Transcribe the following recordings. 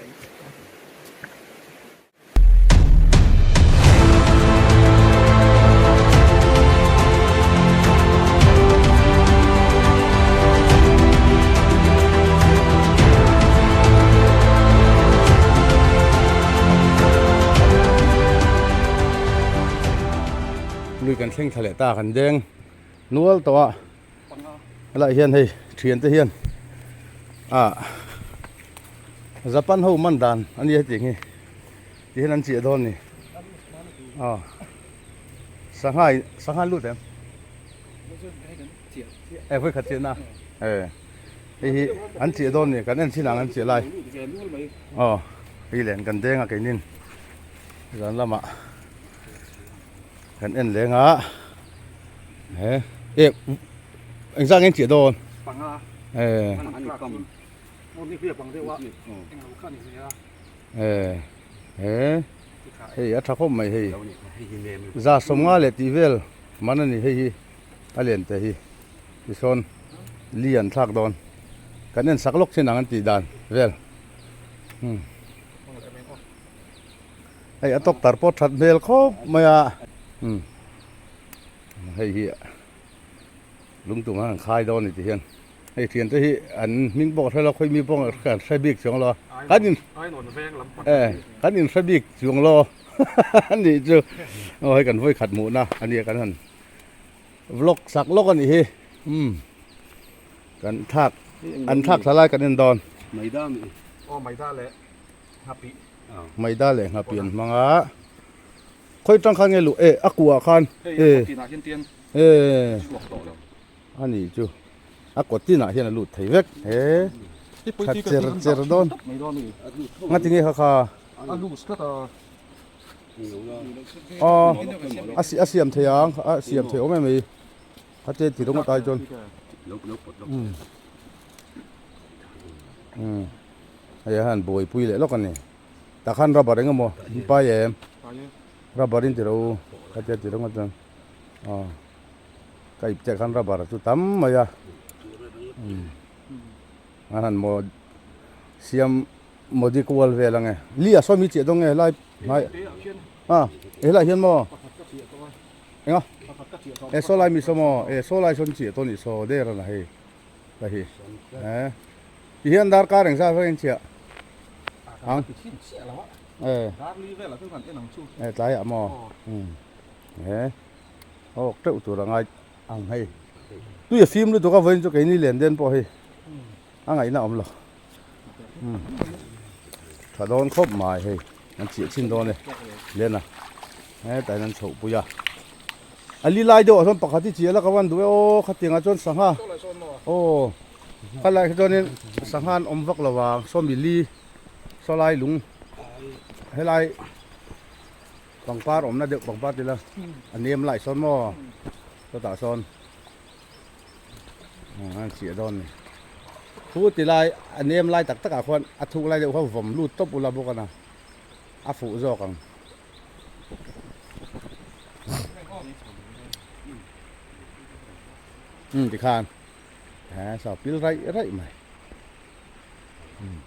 Lui kan thleng thla leh ta kan deng nual tawh a helaiah hian hei thiante hian ah Japan ho man dan a nia hetiang hi ti hian an chiah dawn a ni aw sangha sangha an lut em e vawi khat chiahna e hei hi an chiah dawn a ni kan en chin ang an chiah lai aw hei len kan deng a keinin zan lamah. Kan en leng a he e engzah nge chiah dawn panga e e he hei a tha khawp mai hei za sawmnga leh tih vel man a ni hei hi a lian te hi tisawn li an thlak dawn kan en sak lawk thin ang an tih dan vel umm. Hei a tawk tar pawh that hmel khawp mai a umm hei hi lungtum an han khai dawn a ni ti hian hei thian te hi an hming pawh ka hre lo khawi mi pawh kan hre bik chuang lo a kan in e kan in hre bik chuang lo a nih chu aw hei kan vawi khat hmuhna a nia kan han vlog sak lawk a nih hi umm kan thlak an thlak thla lai kan en dawn. Maida leh nghapi an hmang a, khawi tang khan nge luh e a kuah khan e e a nih chu a kaw tinah hian a lut thei vek he tha cher cher dawn ngati nge kha kha aw a siam thei ang a siam thei awm em mai kha te ti rawng atai chuan umm. Hei hian buaipui leh lawk a ni tah khan rubber eng emaw in pai em rubber in ti ro khatia ti rawng chuan aw ka ip chiah khan rubber chu tam mai a umm an han maw siam modi kual vel ang e li a sawi mi chiah dawn nge helai hnai a helaiah hian maw eng a e saw lai mi saw maw e saw lai sawn chiah tawh a nih saw der a na hei. Ka hi eh ti hian darkar eng zat vek in chhiah ang eh eh tlai ah maw um eh awk teuh tur a ngai ang hei tui a fim lutuk a vawiin chu keini lian den pawh hi a ngaihna a awm lo um tha dawn khawp mai hei an chhiah chhin dawn e len a hetah hian an chhoh pui a. A li lai deuh ah chuan pakhat hi chiah la ka van duh e aw khatiang ah chuan sangha aw khalai khi chuanin sangha an awm vak lo vang sawmi li saw lai lung helai pangpar awmna deuh pangpar tila a nem lai sawn maw chutah sawn an chiah dawn a ni khu ti lai a nem lai tak tak ah khuan a thuk lai deuh kha vawm lut tawp ula bawk a na a fuh zawk ang. Um tikhan he saw pil raih raih mai um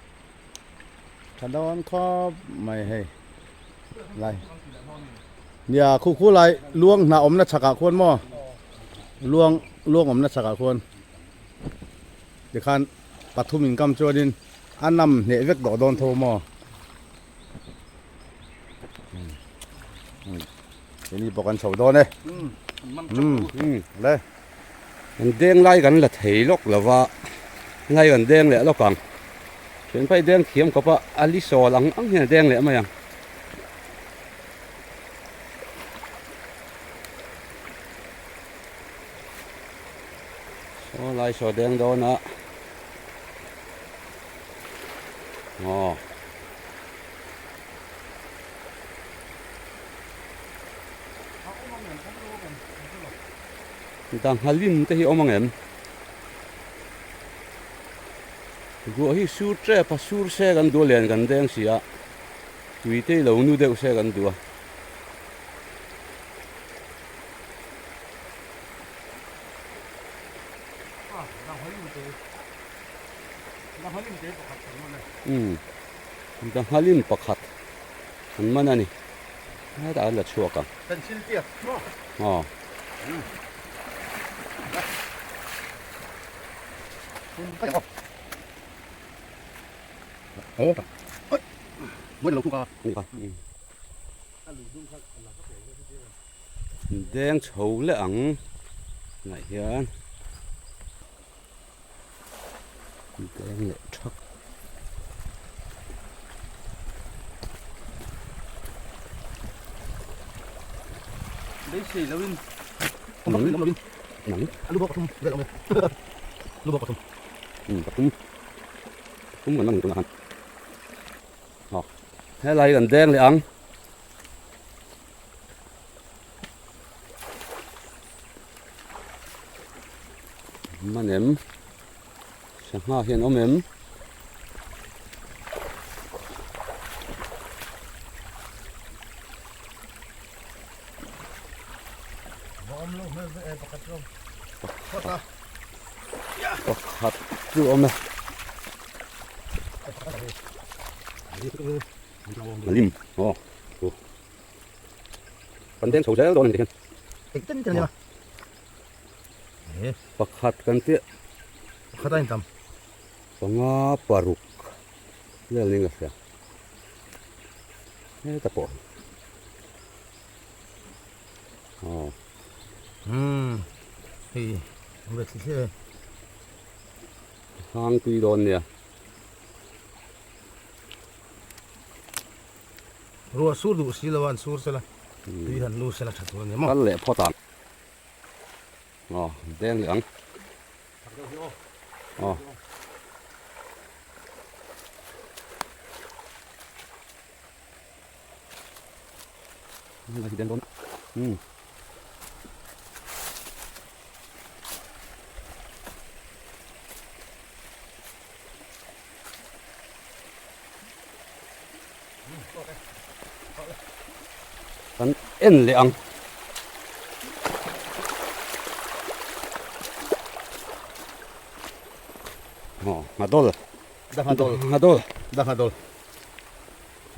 tha dawn khawp mai hei lai nia khu khu lai luang hnah awmna chhakah khuan maw luang luang awmna chhakah khuan tikhan pathum inkam chuanin a nam hneh vek tawh dawn tho maw. Keini pawh kan chho dawn e. Le. Kan deng lai kan la thei lawk lo va, lai kan deng leh lawk ang. Thian phei deng thiam khawp a, a li sawl ang ang hian a deng leh mai ang. Saw lai saw deng dawn a. Aw. Dangha lim te hi awm ang em? Ruah hi sur tep a, sur se kan duh a len kan deng si a, tui te hi lo nu deuh se kan duh a. Umm. Danghalin pakhat an man a ni. Hetah an la chhuak ang. Pencil tiak maw? Aw. Deng chho leh ang tunah hian deng leh thak. Beisei loin Nang Lu bawk pathum vel awm e Lu bawk pathum. Pathum pathum kan la ni tunah khan. Aw helai kan deng leh ang. Man em sangha hian awm em. Pakhat chu awm e. Lim aw chu kan deng chho zel dawn a ni hian. Pakhat kan tih Pakhat a intam. Panga paruk vel niin ka hria. Heta pawh. Aw. Umm hei an ve thli thli e. Hang tui dawn nia. Ruah sur duh si lo a an sur sela tui han lu sela tha tur a ni maw. Kal leh phawt ang. Aw deng leh ang. Aw. Hmm. Kan en leh ang. Aw, nghadol. Da nghadol. Nghadol. Da nghadol.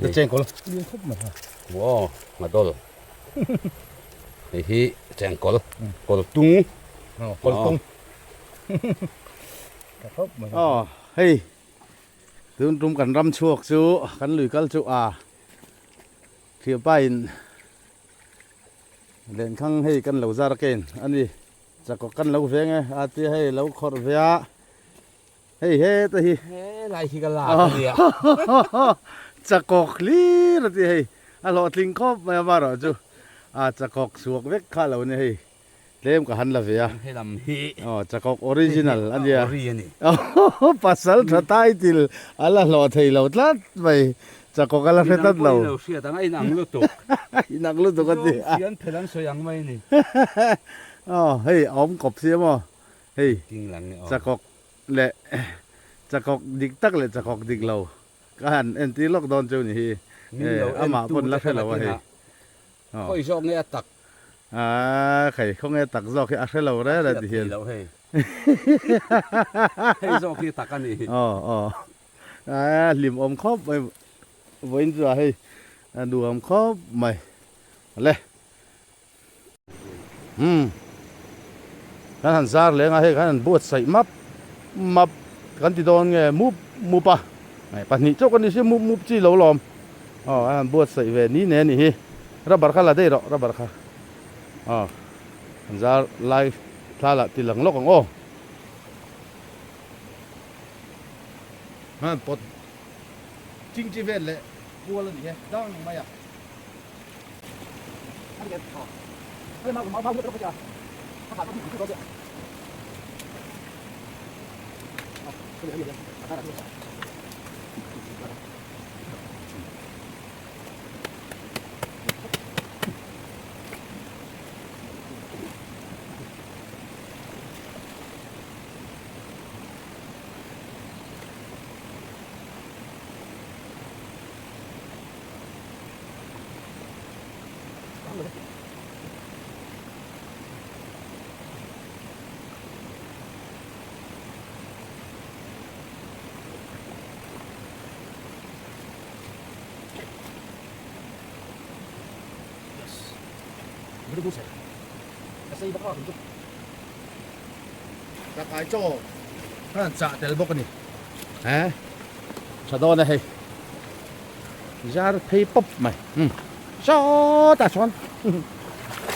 Da chengkawl. Lian khawp mai ha. Wow, nghadol. Hei hi chengkawl. Kawl tung. Aw, kawl tung. Aw, hei tun tum kan ram chhuak chu kan lui kal chu a thiapa in lenkhang hei kan lo zar ken a ni chakawk kan lo veng e a tia hei lo khawrh ve a hei heta hi helai hi ka lak a nia chakawk hlir a ti hei a hlawhtling khawp mai a marawh chu a chakawk chhuak vek kha lo ni hei. Tlem ka han la ve a. He lam hi. Aw chakawk original a nia. Ori a ni. Pasal tha title a la hlawh thei lo tlat mai. Chakawk a la hre tlat lo. Inang pawhin lo hriat ang a inang lutuk. Inang lutuk a ti. Fian phel an sawi ang mai a ni. Aw hei a awm kawp si a maw. Hei chakawk leh chakawk dik tak leh chakawk dik lo ka han entir lawk dawn chu ni hi. Amah pawn la hre lo a hei. Khawi zawk nge a tak. Aaa khai khawnge tak zawk hi a hre lo rel a ti hian. A hriat thei loh hei. Hei zawk hi tak a ni. Aw aw. Aaa hlim awm khawp mai vawiin chu a hei a nuam khawp mai. Le. Umm. Kan han zar leng a hei kan han buatsaih map map kan ti dawn nge mup mup a. Pahnih chauh ka ni si mup mup chi lo lawm. Aw a han buatsaih ve ni ne anih hi. Rubber kha la daih rawh rubber kha. Aw an zar lai thla lah ti lang lawk ang aw. Han pawt ching chi vel leh kual anih hi dang mai a. Chakai chaw ka han chah tel bawk a ni. He tha dawn e hei. Zar phei pawp mai. Umm sawtah chuan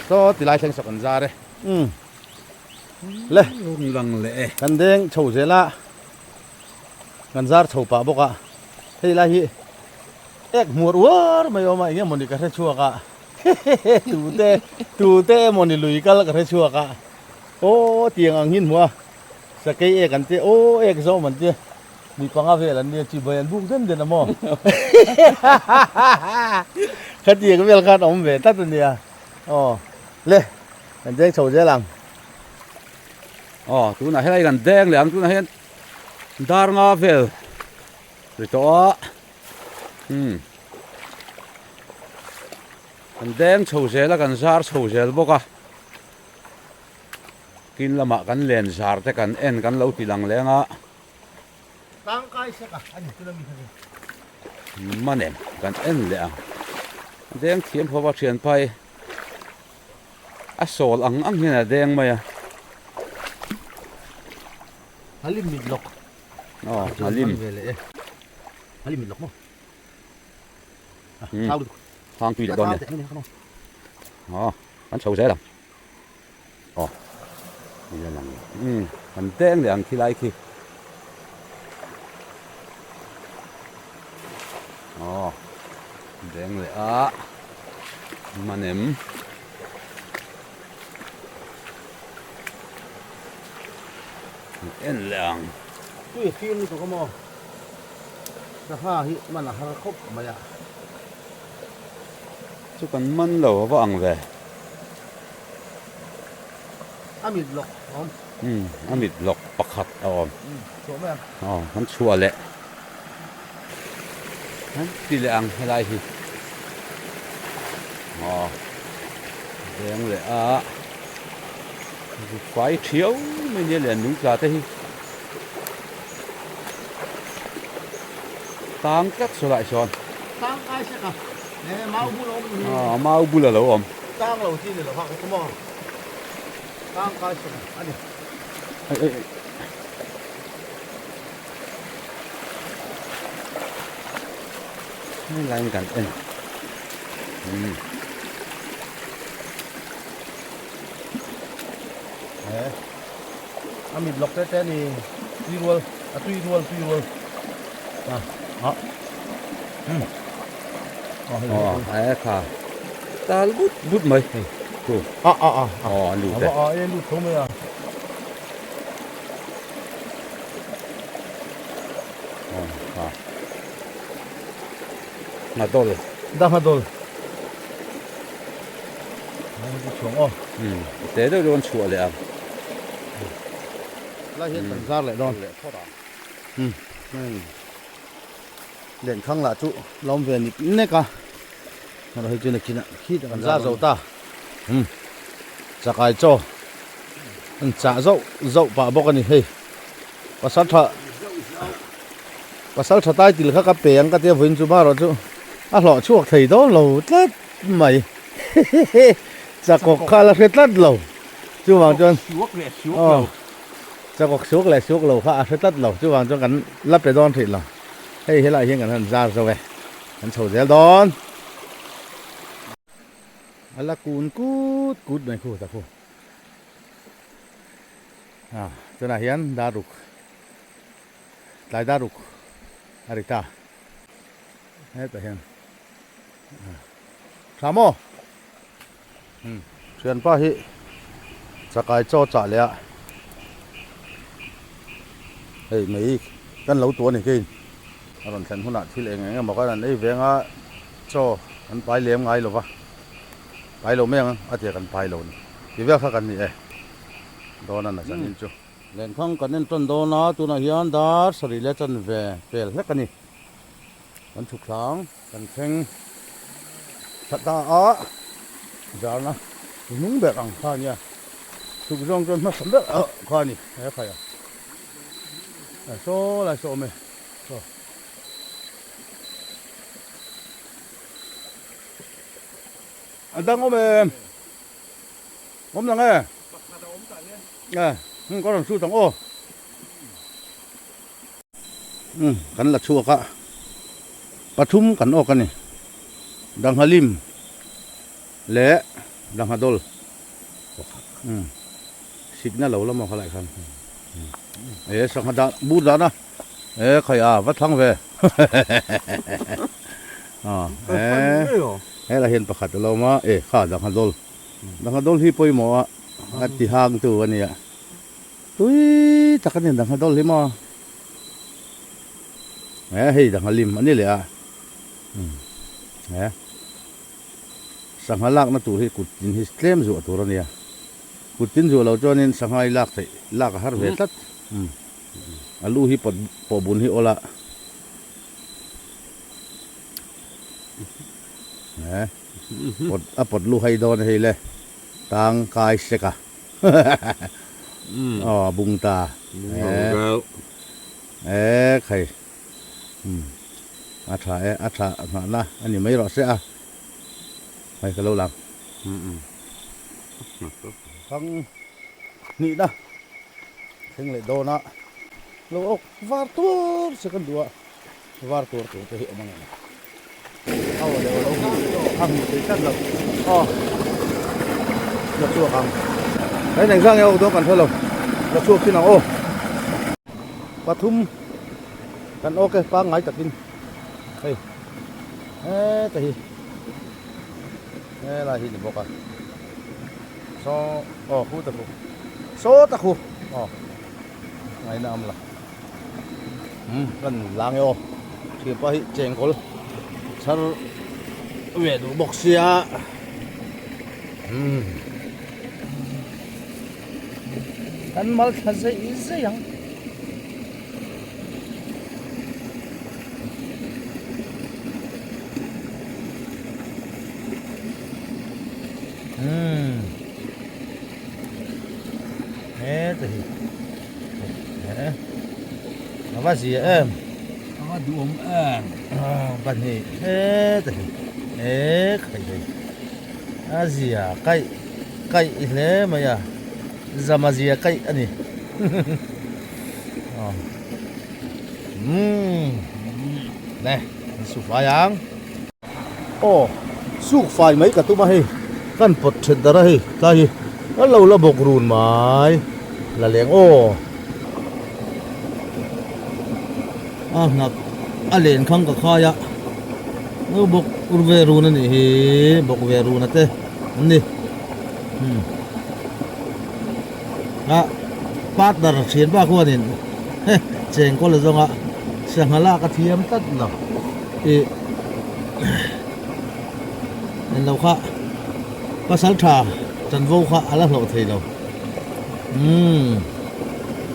saw ti lai thleng saw kan zar e. Umm le lang leh e. Kan deng chho zel a kan zar chho pah bawk a hei lai hi ek hmuar uar mai awm a eng emawni ka hre chhuak a tute tute emawni lui kal ka hre chhuak a aw tiang ang hi an hmu a sakei ek an tia aw ek zawm an tia mi panga vel an nia chibai an buk den den a maw khatiang vel khan awm ve tlat a nia aw le kan deng chho zel ang. Aw tunah helai kan deng leh ang tunah hian dar nga vel ri tawh a umm kan deng chho zel a kan zar chho zel bawk a kin lamah kan len zar te kan en kan lo ti lang leng a. Tangkai sek a ani tuna mi kha chu. Manem kan en leh ang deng thiam ho va thianpai. A sawl ang ang hian a deng mai a. Halim mit lawk. Aw, halim. Halim mit lawk maw? Hang tui leh dawn nia. Aw, kan chho zel ang. Aw, ila lang. Umm, kan deng leh ang khi lai khi. Aw, deng leh a. Manem. En leh ang. Tui fim lutuk a maw? Sangha hi man a har khawp mai a. Chu kan man lo a va ang ve. A mit lawk a awm. Umm a mit lawk pakhat a awm. Umm chhuah mai ang. Aw kan chhuah leh. Kan ti leh ang helai hi. Aw deng leh a fai thiau mai nia lian nung tla te hi. Tang tlat saw lai sawn. Tang kai sek a. E mau bul a awm ni. Aw mau bul a lo awm. Tang lo chi ni lo ha ka maw. Tang kai sek a ni. Ai ai ai. Hei laiin kan en umm. He a mit lawk te te ni tui rual a tui rual tui rual a a umm aw he kha tal but but mai hei chu a a a aw an lut e a a lut tho mai a. Nghadol. Da nghadol. Hei chu chhuang aw. Umm te deuh deuh an chhuah leh ang. Lai hian kan zar leh dawn. Umm umm lenkhang lah chu lawm ve nik nek a. Hei chu nakinah khi kan zar zo ta. Umm chakai chaw an chah zauh zauh pah bawk a ni hei. Pasal tha pasal tha tai til kha ka pe ang ka tia vawiin chu marawh chu a hlawh chhuak thei dawn lo tlat mai chakawk kha a la hre tlat lo chuvang chuan aw chakawk suak leh suak lo kha a hre tlat lo chuvang chuan kan la pe dawn hrih lo hei helaiah hian kan han zar zo e kan chho zel dawn. A la kun kut kut mai khu ta khu. A tunah hian daruk tlai daruk a ri ta hetah hian tha maw umm thianpa hi chakai chaw chah leh a hei mei kan lo tuah a ni keiin a rawn thlen hunah thil eng eng emaw khan an ei veng a chaw an pai lem ngai lo va pai lo mai ang a tia kan pai lo a ni ti vel kha kan ni e. Dawn a na zanin chu. Lenkhang kan en tan dawn a, tunah hian dar sarih leh chanve pel hlek a ni. Kan chhuk thlang kan thleng thla ta a, zarna hnung ber ang kha a nia. Chhuk zawng chuan hmasa ber kha a ni he khai a. Saw lai saw awm e saw. A dang awm em? Awm lang e. E, hmun ka rawn hrut ang aw. Umm, kan la chhuak a. Pathum kan awk a ni. Dangha lim leh dangha dawl. Umm, signal lo la maw khalai khan. E, sangha dah bur dahna. E, khai a, va thlang ve. E, helai hian pakhat a lo awm a. E, kha dangha dawl. Dangha dawl hi pawimawh a, a ti hang tu a nia. Tui tak a ni dangha dawl hi maw. E hei dangha lim a ni leh a. E sangha lakna tur hi kut tin hi tlem zuah tur a nia. Kut tin zuah lo chuanin sangha hi lak theih lak a har ve tlat. A lu hi pawt pawh bun hi awl a. E pawt a pawt lu hai dawn hei le tangkai sek a. Aw a bung ta e khai a tha e a tha nghahna a ni mai rawh se a hei ka lo lang thang hnihna thleng leh dawn a lo awk var tur che kan duh a var tur tur te hi awm ang em aw le aw lo hmu a hmu thei tlat lo aw la chhuak ang hei neng zang e awk dawn kan hre lo la chhuak thin ang aw pathum kan awk e pangngai takin hei heta hi helai hi ni bawk a saw aw khu ta khu saw ta khu aw ngaihna awm lo. Umm kan lang e aw thianpa hi chengkawl chhar ve duh bawk sia umm kan mal thla zeih zeih ang. Umm heta hi. A va zia em a va duhawm em pahnih heta hi e khai hei a zia kaih kaih hle mai a zama zia kaih a ni umm le an su fai ang aw suk fai mai ka tum a hei kan pawt then dar a hei tlai hi a lo la bawk run mai la leng aw a hnap a len khang ka khai a lo bawk ur ve run a nih hi bawk ve run a te an ni umm a partner thian bak huanin he chengkawl a zawng a sangha lak a thiam tlat lo ih englo kha pasal tha chanvo kha a la hlawh thei lo umm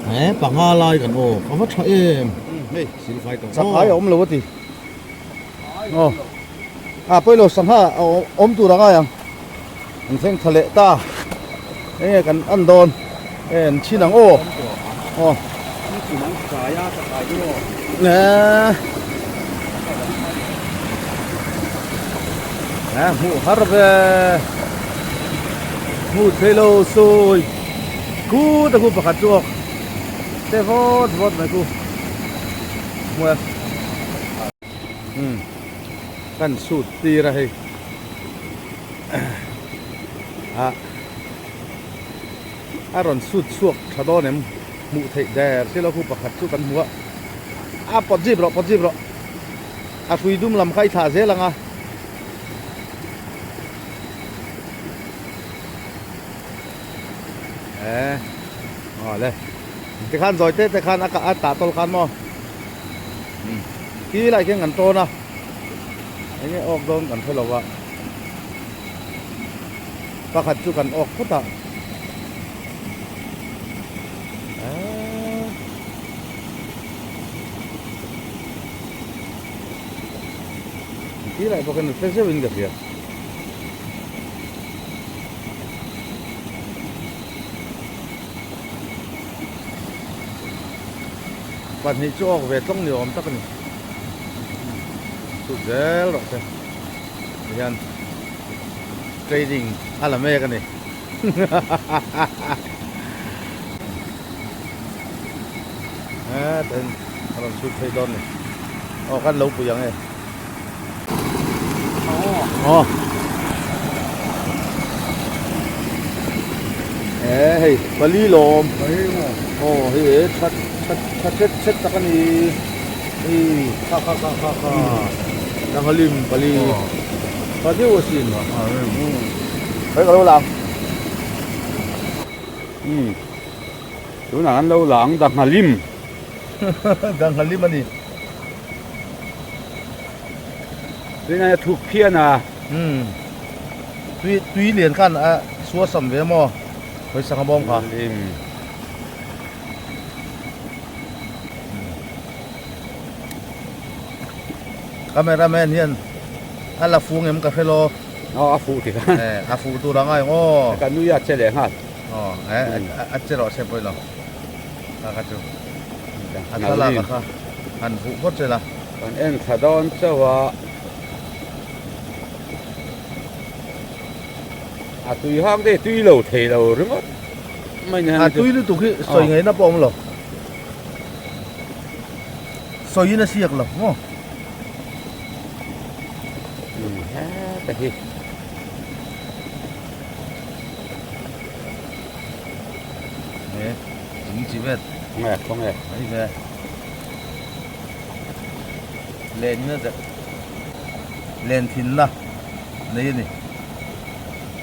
he panga lai kan aw ka va tha em hei silfai tawh chak ai a awm lo a ti aw a pawilo sangha a awm tur a ngai ang an thleng tha leh ta enge kan an dawn e an chhin ang aw aw e hmuh har ve hmuh thei lo sawi ku ta khu pakhat chu awk te vawt vawt mai khu hmuh e umm kan sut tir a hei ah a rawn sut chhuak tha dawn em hmuh theih der si lo khu pakhat chu kan hmu a a pawt zip rawh pawt zip rawh a hrui dum lam kha i thlah zel ang a e aw le tikhan zawi te te khan a a tah tawl khan maw khi lai khian kan tawn a enge awk dawn kan hre lo a pakhat chu kan awk phawt a khi lai bawk in hre zeuh in ka hria Pahnih chu awk ve tlawng ni awm tak a ni. Chhut zel rawh se. Tihian trading a la mek a ni. Heta in a rawn chhut phei dawn ni. Aw kan lo pui ang e. Aw. E hei pali lawm. Aw hei e that that that chet chet tak a ni. Hei kha kha kha kha kha Dangalim pali tha deuh asin. Hei ka lo lang. Umm tunah an lo lang Dangalim. Dangalim a ni. Tunah a thuk phian a. Umm tui tui lian khan a suasam ve maw pawisa nga bawm kha. Dangalim. Cameraman hian a la fu ngem ka hre lo. Aw a fuh ti khan. Eh a fuh tur a ngai ang aw. Ka nui a che leh nghal. Aw eh a che rawh se pawh ilo. Kha kha chu. A thlalak a kha han fuh phawt che la. Kan en thla dawn chauh a. A tui hak dei tui lo thei lo ringawt. A tui lutuk hi sawi ngaihna pawh a awm lo. Sawiin a siak lo maw? Heta hi. E, ching chi vet. Khawnge, khawnge. Mai ve. Len na zet. Len thin na nei a ni.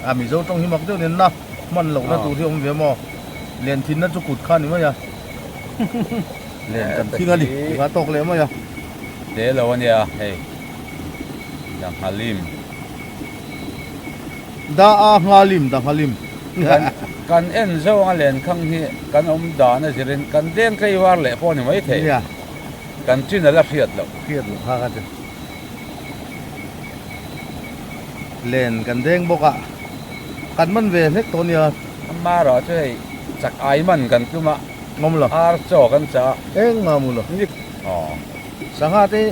A Mizo tawng hi mak deuh nen na. Hman lohna tur hi a awm ve maw? Len thinna chu kut kha a ni mai a. Len kan thing a ni. Tikha tawk leh mai a. Te lo a nia hei. Danghalim. Da a nghalim danghalim. Kan en zawng a len khang hi kan awm dan a zirin kan deng tlei var leh pawh a ni maithei. Nia. Kan chin a la hriat loh. Hriat loh kha ka ti. Len kan deng bawk a. Kan man ve hlek tawh nia. Amma erawh chu hei chak ai man kan tum a. Ngawm lo. Ar chaw kan chah a. Eng nga mu lo. Ni. Aw. Sangha te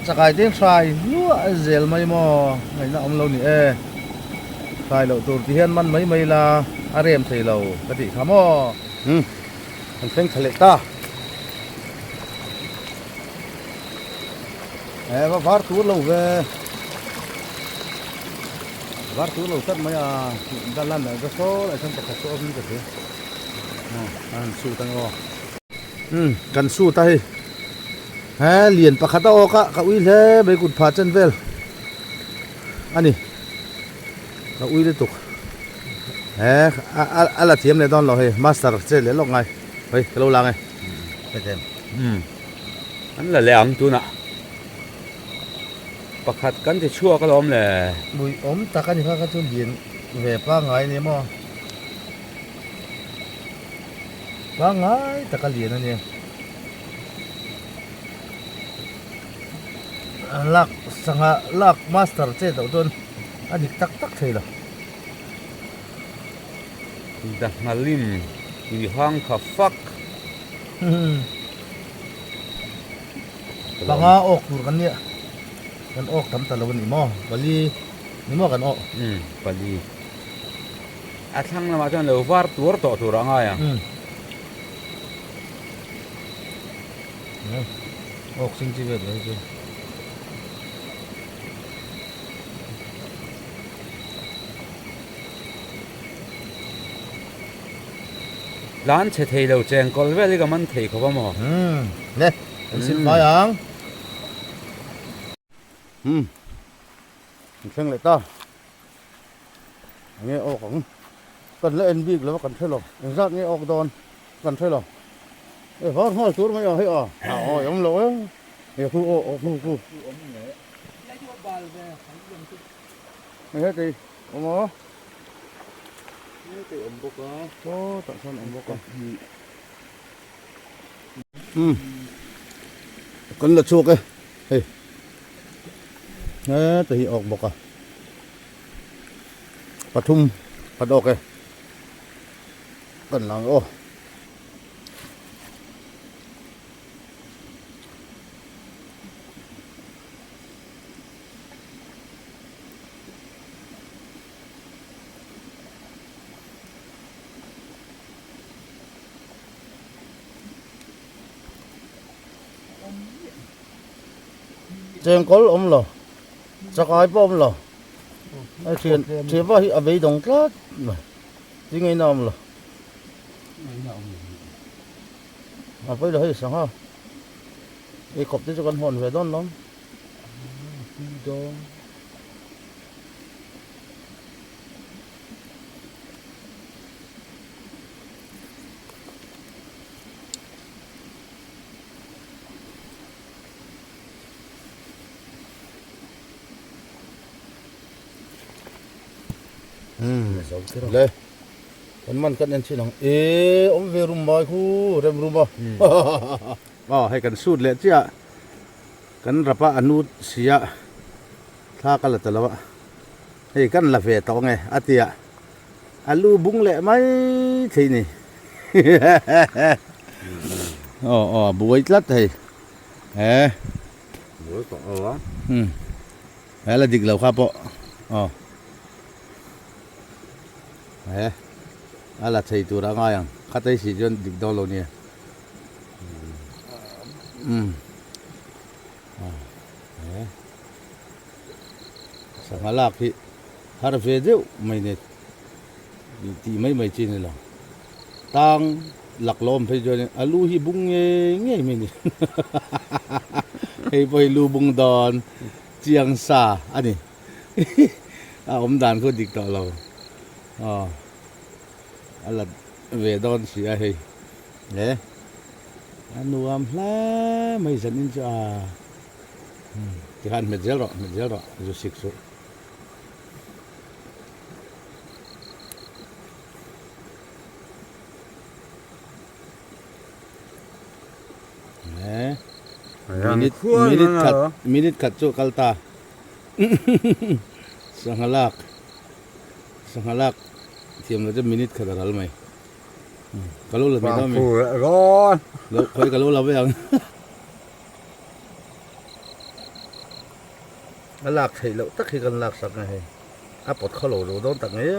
chakai te hrai hluah zel mai maw ngaihna awm lo ni e. Hrai loh tur ti hian man mai mai la a rem thei lo ka tih kha maw. Umm kan thleng thla leh ta. E va var tur lo ve. Var tur lo tlat mai a dan lan dan ka saw lai chuan pakhat chu a awm in ka hria an suit ang aw umm kan suit a hei he lian pakhat a awk a ka ui hle mai kut phah chen vel a ni ka ui lutuk he a la thiam leh dawn lo hei master che leh lawk ngai hei ka lo lang e hetiang umm an la leh ang tunah. Pakhat kan ti chhuak alawm le. Mui awm tak a ni kha kha chu lian ve pangngai a ni maw? Pangngai tak a lian a nia. Lak sangha lak master che tawh chuan a dik tak tak thei lo. Dahnalim tui hang kha fak. Panga awk tur kan nia kan awk tam ta lo a ni maw pali ni maw kan awk umm pali a thlang lamah chuan lo var tuar tawh tur a ngai ang umm awk sing chi vel hi chu Tlan chhe thei lo cheng kawl vel hi ka man thei khawp a maw? Umm le kan sim mai ang. Umm kan thleng leh ta. Enge awk ang? Kan la en bik lo a kan hre lo. Engzat nge awk dawn kan hre lo. E var nghal tur mai a hei a. A awi awm lo e. E khu aw aw khu khu. E heti awm a. Heti awm bawk a. Sawtah sawn awm bawk a. Umm kan la chhuak e hei heta hi awk bawk a pathum khat awk e kan lang aw. Chengkawl awm lo, chakai pawh awm lo. A thian thianpa hi a beidawng tlat mai. Ti ngaihna awm lo. A pawi lo hei sangha. Ei khawp te chu kan hawn ve dawn lawm. Le kan man kan en chin ang e awm ve rum mai khu rem rum a aw hei kan sut leh chiah kan rapa a nu sia thla ka la ta lo a hei kan la ve tawh ange a tia a lu bung leh mai thei ni aw aw a buai tlat hei he buai tawh lo a he la dik lo kha pawh aw he a la thei tur a ngai ang khatei si chuan dik dawn lo nia um he sangha lak hi har ve deuh mai ni tih mai mai chi a ni lo tang lak lawm phei chuan a lu hi bung ngei ngei mai ni hei pawh hi lu bung dawn chiang sa a ni a awm dan khaw dik tawh lo aw a la ve dawn si a hei he a nuam hle mai zan in chu a tikhan hmet zel rawh hmet zel rawh zu sik suh. Minute minute khat minute khat chu kal ta sangha lak sangha lak thiam lo chu minute khat a ral mai ka lo la mai dawn mi lo khawi ka lo la ve ang a lak theih loh tak hi kan lak sak a hei a pawt khaw lo zo dawn tak ngei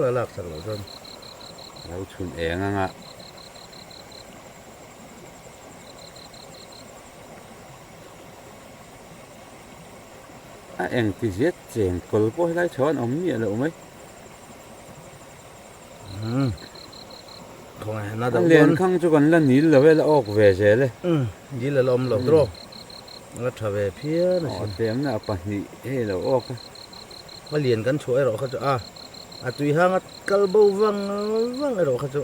a lak sak loh chuan lo chhun eng anga a eng ti zet cheng kawl pawh helai chho an awm miah loh mai a lenkhang chu kan la nil lo e la awk ve zel e nil a la awm lo tawh a la tha ve phian a sin tlem na a pahnih hei lo awk a a lian kan chhuah erawh kha chu a a tui hang a kal bo vang vang erawh kha chu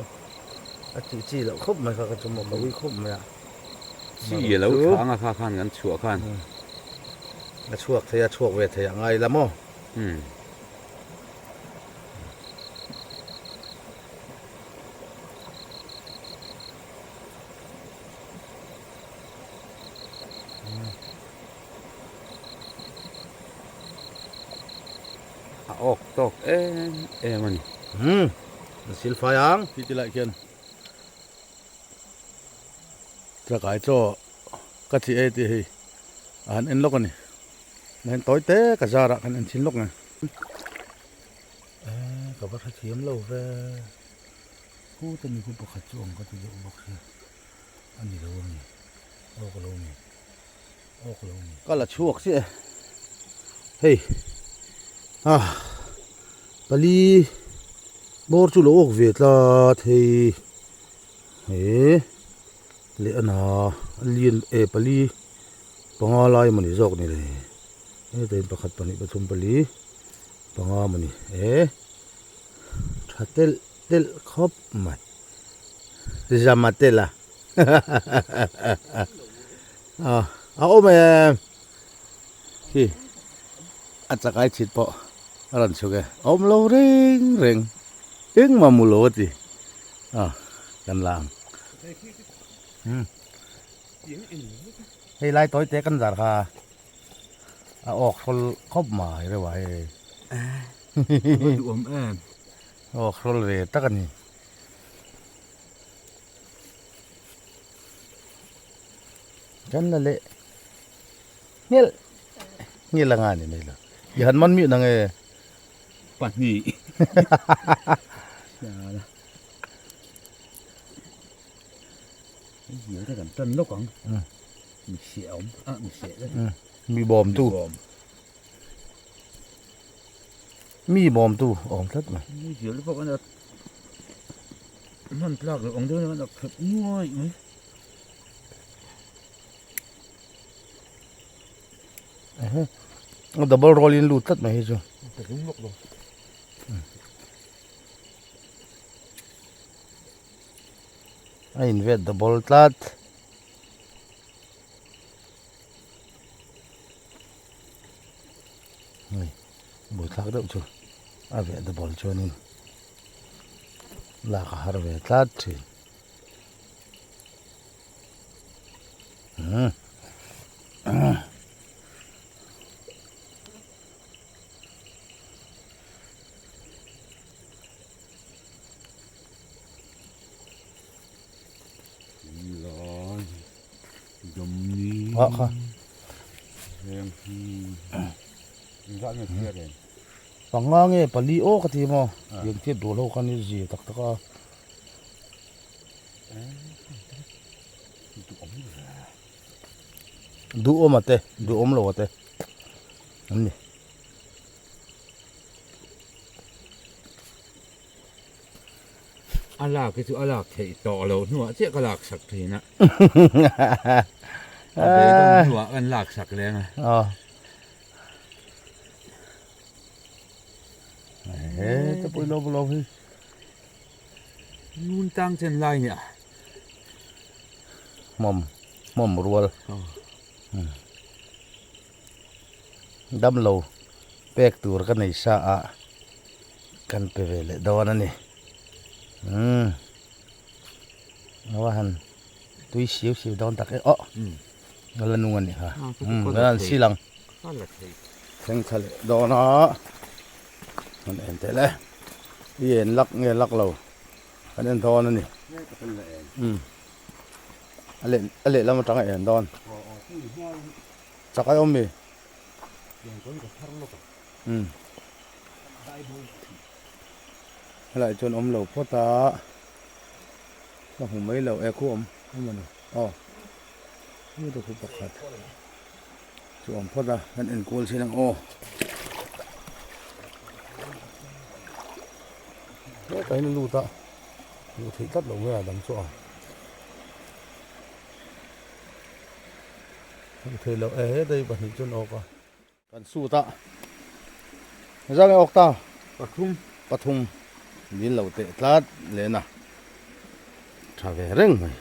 a tih chi loh khawp mai kha kha chu maw ka ui khawp mai a chi a lo thla anga kha khan kan chhuah khan a chhuak thei a chhuak ve thei a ngai la maw A awk tawk em em a ni. Umm a sil fai ang tih ti lai khian chakai chaw ka chi e tih hi a han en lawk a ni. Heng tawi te ka zarah kan en chhin lawk nge. Eh ka va hrethiam lo ve khuta ni khu pakhat chu awm ka ti deuh bawk sia a ni lo a mi awk lo mi awk lo mi ka la chhuak chiah e hei ah pali bawr chu lo awk ve tlat hei he leh a na a lian e pali panga lai mawni zawk ni le heta in pakhat pahnih pathum pali panga mawni e tha telh telh khawp mai zama tel a a a awm em khi a chakai chhit pawh a rawn chhuk e a awm lo reng reng engmah mu lo a ti a kan la ang. Hei lai tawi te kan zar kha a awk hrawl khawp mai reuh a hei. Duhawm em. Awk hrawl ve tak a ni. Kan la leh nghelh nghelh anga ni mai lo. I han man mih nang e. Pahnih. Hei te kan tan lawk ang. Mi seh a awm a mi seh te. Mi bawmtu. Mi bawmtu awm tlat mai. Mi zial bawk a nia. Hman tlak loh ang deuh a nia khat nuai mai. A double roll in lut tlat mai hi chu. Ka hlung lawk lo. A invet double tlat. Hei buaithlak deuh chu a veh double chuanin lak a har ve tlat thin. Panga nge pali aw ka ti maw tiang chiat rual ho khan i zir tak tak a. Duhawm a te duhawm lo a te an ni. A lak hi chu a lak theih tawh loh hnuah chiah ka lak sak thin a. A beidawng hnuah kan lak sak leng a. He te pawh i lo lo hi. Nun tang chen lai nia. Hmawm hmawm rual. Damlo pek tur ka nei sa a kan pe ve leh dawn a ni. Umm a han tui siau siau dawn tak e aw a la nung a nih kha umm a han sil ang thleng thla leh dawn a han en teh le i en lak nge lak lo kan en dawn a ni umm a leh a lehlam atanga en dawn. Chak ai awm mi? Umm. Helai chuan awm lo phawt a, ka hmu mai lo e khu awm awm a ni aw chu te khu pakhat chu awm phawt a kan enkual chin ang aw. Hetah hian a lut a luh theih tlat loh mai a dang chu a. Hmuh theih loh e heta hi pahnih chuan awk a. Kan sut a. Zang e awk ta. Pathum. Pathum. Nil lo teh tlat leh na. Tha ve reng mai.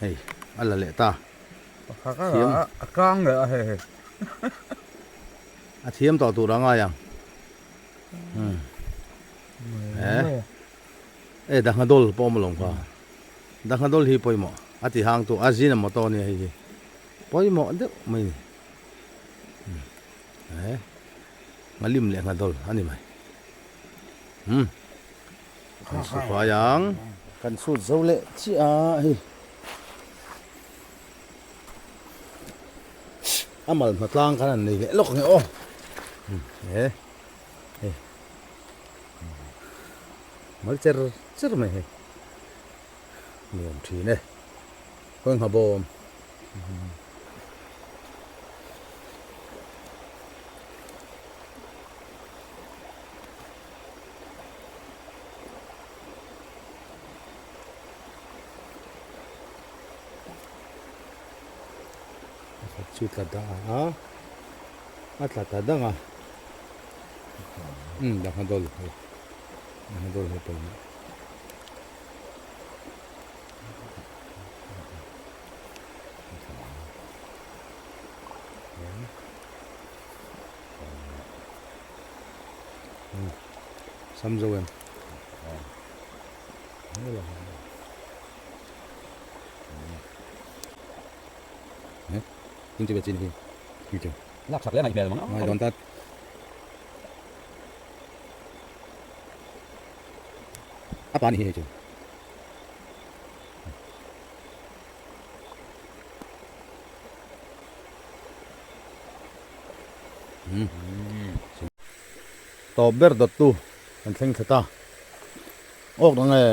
Hei a la leh ta. Thiam. A kang leh a hei hei. A thiam tawh tur a ngai ang. E. E dangha dawl pawh awm alawm kha. Dangha dawl hi pawimawh a ti hang tu a zin a motor nia hei hi pawimawh deuh mai ni he nghalim leh nghadawl a ni mai umm kan su fai ang kan sut zo leh chiah a hei a mal hma tlang khan an nei leh lawk ang e aw he hei mal cher cher mai hei. Nuam thin e. Khawi ngha bawm. Pakhat chu tla dah a, a tla ta dang a. Umm dangha dawl hei. Dangha dawl hei pawimawh. Sam zo em. Tin chu ve chin hi. Hi chu. Lak sak leh ngaih hmel mang. Ngai dawn tat. A pa ni hi hei chu. Tawp ber dawt tu kan thleng thla ta. Awk dang e.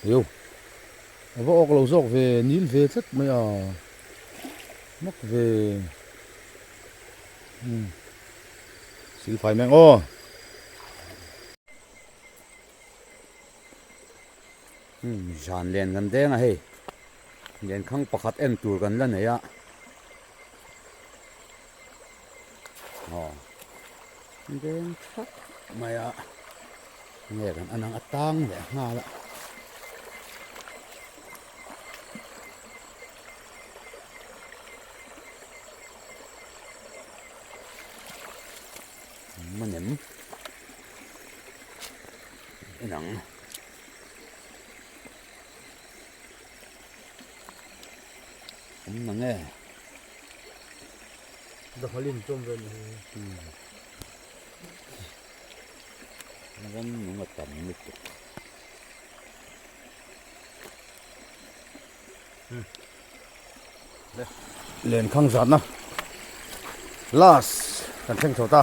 Tiu. A va awk lo zawk ve nil ve tlat mai a. Mak ve. Silfai mai ang aw. Zan len kan deng a hei. Lenkhang pakhat en tur kan la nei a. Aw deng thak mai a. Nge kan anang a tang leh nghal a. Manem en ang. Awm na nge. Dakhalin chawm vel ni hi. Ram nung a tam lutuk. Lenkhang zatna last kan thleng chho ta.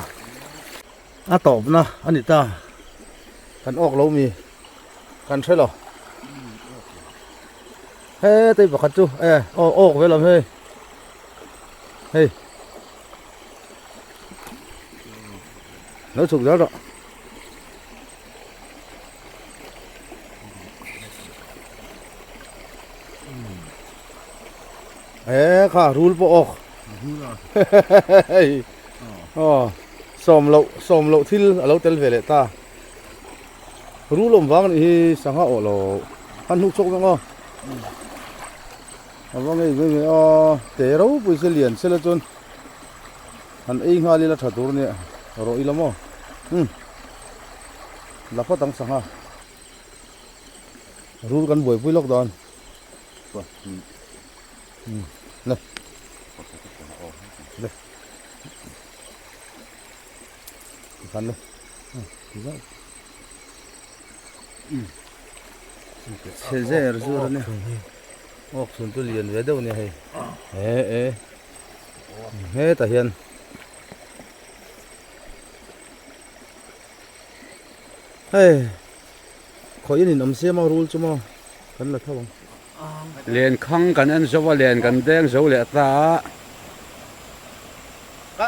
A tawpna a ni ta. Kan awk lo mi kan hre lo. Hetei pakhat chu e aw awk ve lam hei. Hei. Lo chhuk zel rawh. E kha rul pawh awk aw sawm loh sawm loh thil a lo tel ve leh ta rul awm vang anih hi sangha awh lo a hnuk chawk vek aw a va ngei mai mai a te ropui se lian sela chuan han ei nghal ila tha tur ania rawh ila maw umm la phawt ang sangha rul kan buaipui lawk dawn umm le le tikhan le chhe zer zur ania awk chhun chu lian ve deuh ania hei e e hetah hian hei khawihin in awm siam a rul chu maw kan la tho ang. Lenkhang kan en zo a len kan deng zo leh ta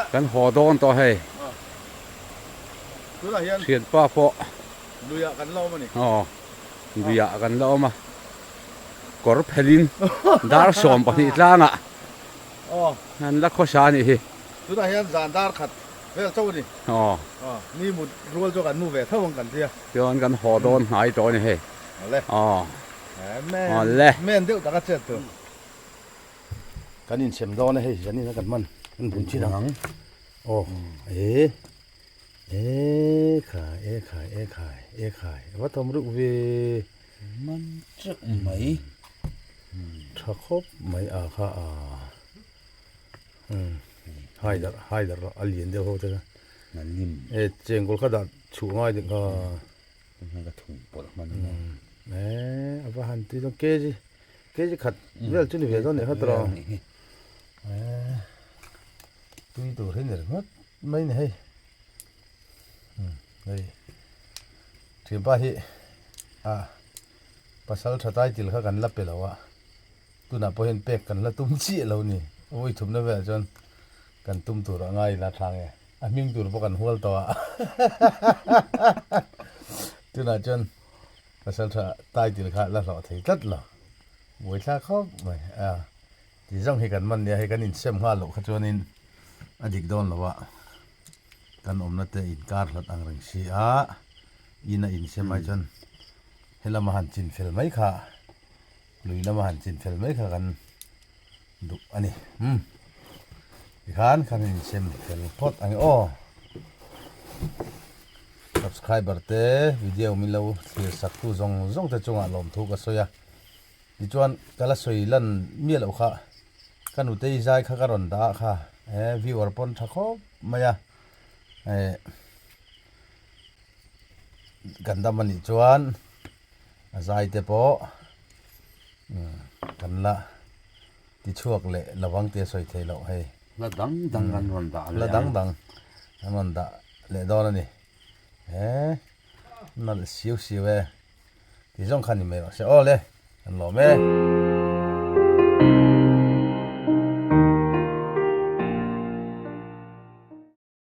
a kan haw dawn tawh hei thianpa pawh aw luiah kan la awm a kawr phelhin dar 12 tlangah an la khawsa a nih hi. Tunah hian zan dar khat vel chauh a ni. Aw. Ni mut rual chu kan mu ve tho ang kan tia. Chuan kan haw dawn hnai tawh a ni hei. Awle. Aw. Men. Awle. Men deuh taka chet tur. Kan insem dawn a hei zanin a kan hman kan bun chin ang. Aw. E. E khai e khai e khai e khai va thawm reuh ve. Man teuh mai. Tha khawp mai a kha a. Hai darh hai darh a lian deuh ho te kha. E chengkawl kha dah chhuh ngai deuh kha. Ka thung pawlh hman a ni. E a va han tui dawn kg kg khat vel chu ni ve dawn nih kha tawh. E tui tur hi ni ringawt mai ni hei. Hei thianpa hi a pasal tha tai til kha kan la pe lo a tunah pawh hian pek kan la tum chiah lo ni vawi thumna velah chuan kan tum tur a ngai ila tha nge a hming tur pawh kan hual tawh a tunah chuan pasal tha tai til kha la hlawh thei tlat lo buaithlak khawp mai a ti zawng hi kan man nia hei kan insem nghal loh kha chuanin a dik dawn lo a. Kan awmna te inkar hlat ang reng si a, in a insem ai chuan helama han chin fel mai kha, lui lama han chin fel mai kha kan duh a ni. Umm tikhan khan an insem fel phawt ang e aw. Subscriber te video min lo thlir sak tu zawng zawng te chungah lawmthu ka sawi a, tichuan ka la sawi lan miah loh kha. Ka nutei zai kha ka rawn dah ah kha e viewer pawn tha khawp mai a e kan dam anih chuan a zai te pawh kan la ti chhuak leh lovang tih a sawi theih loh hei. La dang dang kan rawn dah leh ang. La dang dang kan rawn dah leh dawn a ni e nalh siu siu e ti zawng kha ni mai rawh se aw le kan lawm e.